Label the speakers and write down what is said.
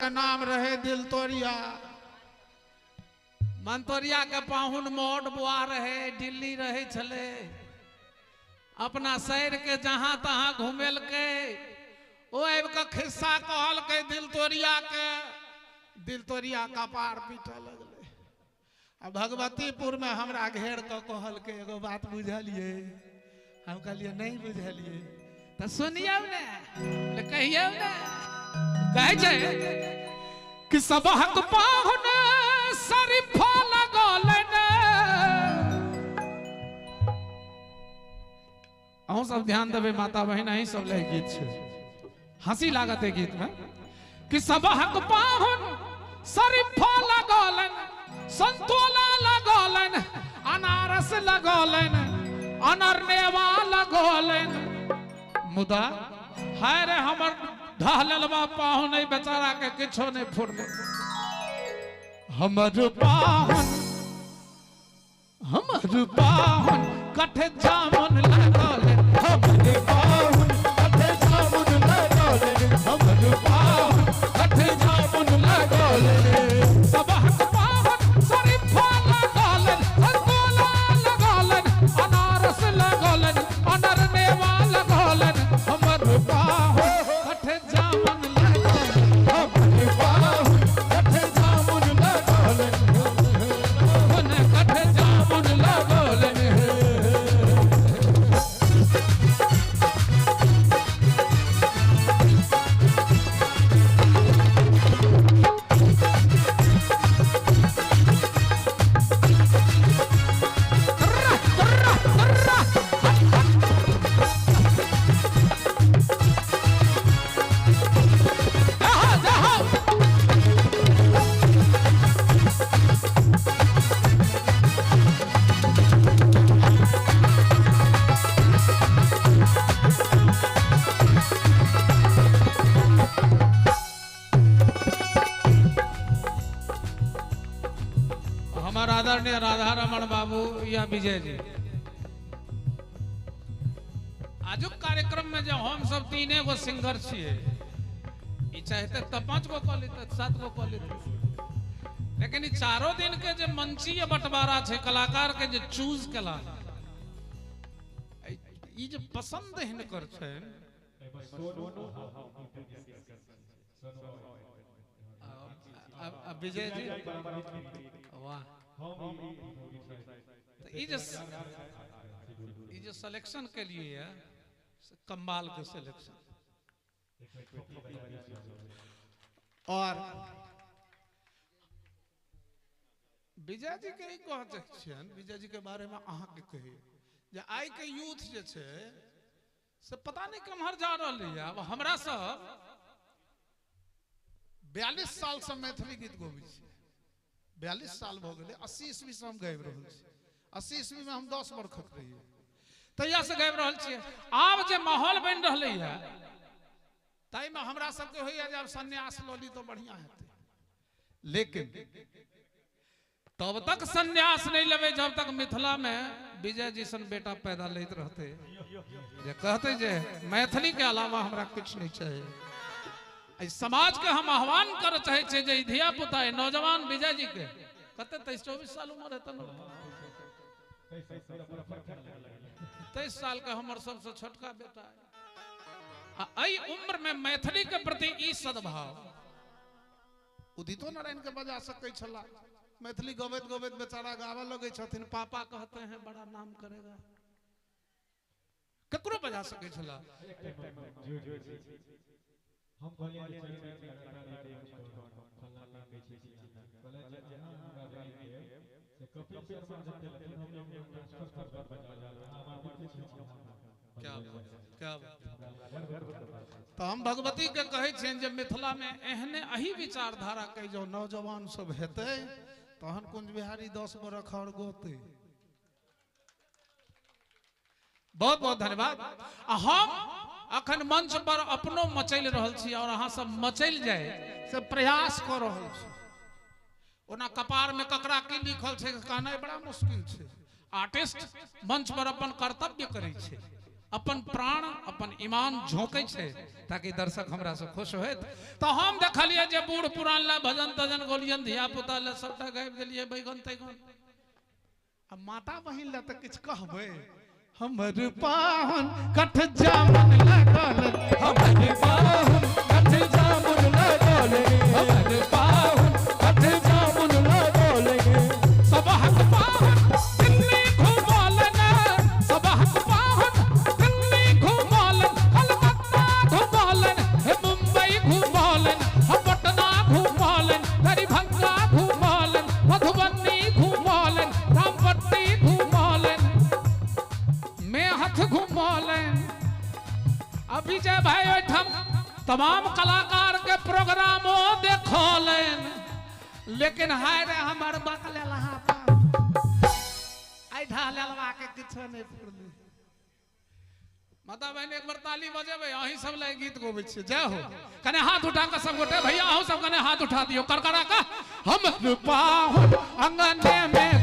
Speaker 1: के नाम रहे दिलतोरिया।
Speaker 2: मंतोरिया के पाहुन मोट बुआ रहे, दिल्ली रहे छले, अपना शहर के जहां तहां घूमेल के ओ आबि के खिस्सा कहल के दिलतोरिया के,
Speaker 1: दिलतोरिया कपार पीटे लगले। आ भगवतीपुर में हमरा घेर के कहल के एगो बात बुझलिए, हम कहलिए नहीं बुझलिए।
Speaker 2: तो सुनियो ने, कहियो ने, कहै छै कि सबहक पाहुन शरीफा लगल ने। अहूँ सब ध्यान देबै माता बहिन, अहीं सब लए गीत छै, हंसी लागत है गीत में। कि सबहक पाहुन शरीफा लगलन, संतोला लगलन, अनारस लगलन, अनरनेवा लगलन, मुदा हाय रे हमर ढहललवा पाहुन नहीं बेचारा के किछो नहीं फुरले। हमर पाहुन, हमर पाहुन कठे जामुन लगल,
Speaker 3: हमर पाहुन कठे जामुन लगल, हमर पाहुन कठे जामुन लगल।
Speaker 2: सबहक पाहुन शरीफा लगल, संतोला लगल, अनारस लगल, अनरनेवा लगल, हमर पाहुन कठे जामुन लगल,
Speaker 3: हमर पाहुन कठे जामुन लगल,
Speaker 2: कठे जामुन लगल। हमारा आदरणीय राधा रमन बाबू या विजय जी, आजुक कार्यक्रम में जो हम सब तीने गो सिंगर छिए, ई चाहते तो 5 गो कऽ लेते, 7 गो कऽ लेते, लेकिन ई चारों दिन के जे मंचीय बंटवारा छै, कलाकार के जे चूज कला, ई जे पसंद हिनकर छै। विजय जी वाह, तो ई जे सिलेक्शन के लिए है, कमाल के सिलेक्शन।
Speaker 1: और विजय जी के ई कह छियनि, विजय जी के बारे में अहाँ के कही जे आइ के यूथ जे छै से पता नहीं कम्हर जा रहल है। अब हमरा सब 42 साल से मैथिली गीत गबै छी, 42 साल भऽ गेलै, 80 ईस्वी से हम गाबि रहल छी। 80 ईस्वी में हम 10 बरखक रहियै
Speaker 2: तहिया से गाबि रहल छियै। आब जे माहौल बनि रहलै है
Speaker 1: ताहिमे हमरा सबके होइए जे आब सन्यास लऽ ली तऽ बढ़िआँ हेतै, लेकिन
Speaker 2: तब तक सन्यास नहीं लेबै जब तक मिथिला में विजय जी सन बेटा पैदा लैत रहते, जे कहते जे मैथिली के अलावा हमरा किछु नहीं चाहिए। समाज के हम आह्वान कर चाहे छे जे धिया पुता नौजवान विजय जी के कते 23-24 साल उम्र हेतन, 23 साल के हमर सबसे छोटका बेटा है। आ एहि उम्र में मैथिली के प्रति ई सद्भाव
Speaker 1: उदितो नारायण के बजा सकै छला। मैथिली गबैत गबैत बेचारा गाबऽ लगै छथिन,
Speaker 2: पापा कहते हैं बड़ा नाम करेगा, ककरो बजा सकै छला।
Speaker 3: हम कहलिए से कपिल शर्मा
Speaker 2: क्या क्या तो हम भगवती के कहै छियनि जे मिथिला में एहने अही विचारधारा के
Speaker 1: जो नौजवान सब हेतै तहन कुंज बिहारी 10 बरख और गोतै।
Speaker 2: बहुत बहुत धन्यवाद। आ हम अखन मंच पर अपनो मचलि रहल छी और अहाँ सब मचलि जाय
Speaker 1: से प्रयास कऽ रहल छी।
Speaker 2: ओना कपार में ककरा की लिखल छै कहनाइ बड़ा मुश्किल छै। आर्टिस्ट मंच पर अपन कर्तव्य करै छै, अपन प्राण अपन ईमान झोंकै छै ताकि दर्शक हमरा से खुश होत। तो हम देखलिए जे बूढ़ पुरान ला भजन तजन गोलियन, धिया पुता ला सबटा गाबि देलिए बैगन तैगन।
Speaker 1: आ माता बहिन ला तऽ किछु कहबै? हमर पाहुन कठ जामुन लगल,
Speaker 3: हमर पाहुन कठ जामुन लगल, हमर पाहुन कठ जामुन लगल।
Speaker 2: सबहक पाहुन दिल्ली घुमौलन, सबहक पाहुन दिल्ली घुमौलन, कलकत्ता घुमौलन, हे मुंबई घुमौलन, हे पटना घुमौलन, दरभंगा घुमौलन, मधुबनी घुमौलन, रामपट्टी घुमौलन, मेहथ घुमौलन। अभी जे भाई ओहिठाम तमाम कलाकार के प्रोग्रामो देखौलन, लेकिन हाय रे हमर बकलेलहा
Speaker 1: ऐठा लेलवा के किछो नहि फुरलै।
Speaker 2: माता बहन एक बार ताली बजेबै, अहीं सब लए गीत गबै छियै। जय हो। कने हाथ उठा कऽ सब गोटे, भैया अहूँ सब कने हाथ उठा दियौ करकरा कऽ। हम पाहुन अंगने में